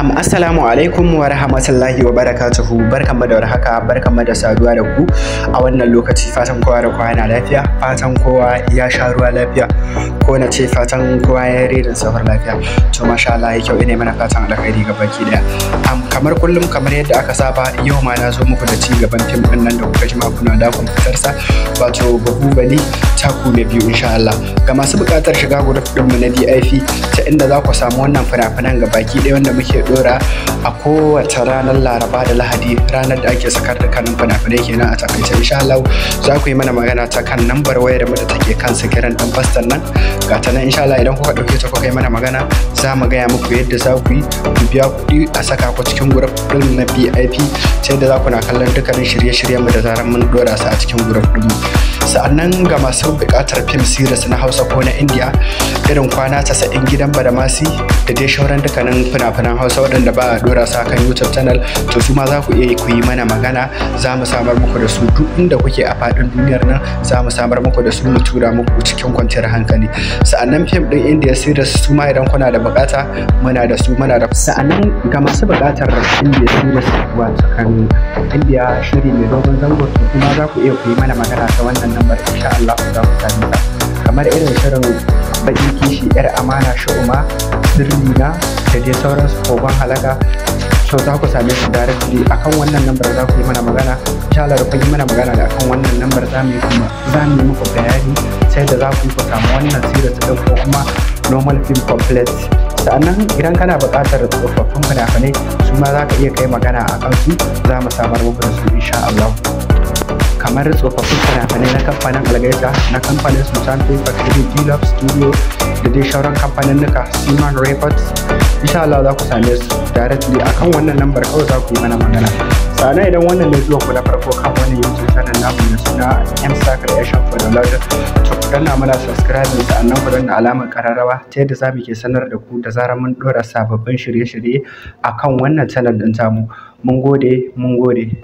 Assalamu alaikum wa rahmatullahi wa barakatuhu. Barkanmu da warhaka, barkanmu da saduwa da ku a wannan lokaci. Fatan kowa da kowa yana lafiya, fatan kowa ya sha ruwa lafiya, ko na ce fatan kowa ya redin safar lafiya. To masha Allah, ya kyau, ina mana fatan alkhairi ga baki daya. Kamar kullum, kamar yadda aka saba, yau ma na zo muku da ci gaban fim din nan da kuka jima kuna dakon fitarsa, wato Bahubali taku na biyu, insha Allah. Ga masu buƙatar shiga group ɗinmu na VIP, ta inda za ku samu wannan fina-finan ga baki ɗaya wanda muke dora a kowace ranar Laraba da Lahadi, ranar da ake sakar dukkanin fina-finai kenan a takaice, insha Allah za ku yi mana magana ta kan nambar wayar mu da take kan sikirin ɗin fastan nan. Ga ta nan, insha Allah. Idan kuka ɗauke ta kuka yi mana magana, za mu gaya muku yadda za ku yi ku biya kuɗi a saka ku cikin group ɗin na VIP, ta yadda za ku na kallon dukkanin shirye-shiryen mu da zarar mun dora su a cikin group ɗin mu. Sa'annan ga masu buƙatar film series na Hausa ko na India, irin Kwana 90, Gidan Badamasi, da dai shauran dukkanin fina-finan Hausa waɗanda ba a dora su kan YouTube channel, to su ma za ku iya ku yi mana magana, za mu samar muku da su. Duk inda kuke a faɗin duniyar nan, za mu samar muku da su, mu tura muku cikin kwanciyar hankali. Sa'annan fim ɗin India series su ma, idan kuna da buƙata, muna da su, muna da. Sa'annan ga masu buƙatar India series, wato kan India shiri mai dogon zango, to kuma za ku iya ku yi mana magana ta wannan lambar, insha Allah za ku same ta, kamar irin shirin Baƙin Kishi, Yar Amana, Sha'uma, Sirri Na, da dai sauransu, Kogon Halaka. To za ku same su directly akan wannan lambar. Za ku yi mana magana, insha Allah. Da kun yi mana magana da akan wannan lambar, za mu yi muku bayani sai da za ku yi ku samu wannan series din ko kuma normal film complete. Sa'annan idan kana buƙatar tsofaffin fina-finai, su ma za ka iya kai magana a kansu, za mu samar muku da su, insha Allah, kamar tsofaffin fina-finai na kamfanin Algaita, na kamfanin Sultan Film Factory, D-Love Studio, da dai shauran kamfanin nuka, Seaman Records. Insha Allah za ku same su directly akan wannan lambar, kawai za ku yi mana magana. Sannan idan wannan ne zuwa ku na farko kan wannan YouTube channel namu mai suna M Star Creation for Download, to ku danna mana subscribe, sa'annan ku danna alamar kararrawa, ta yadda za mu ke sanar da ku da zarar mun dora sababbin shirye-shirye akan wannan channel din tamu. Mun gode, mun gode.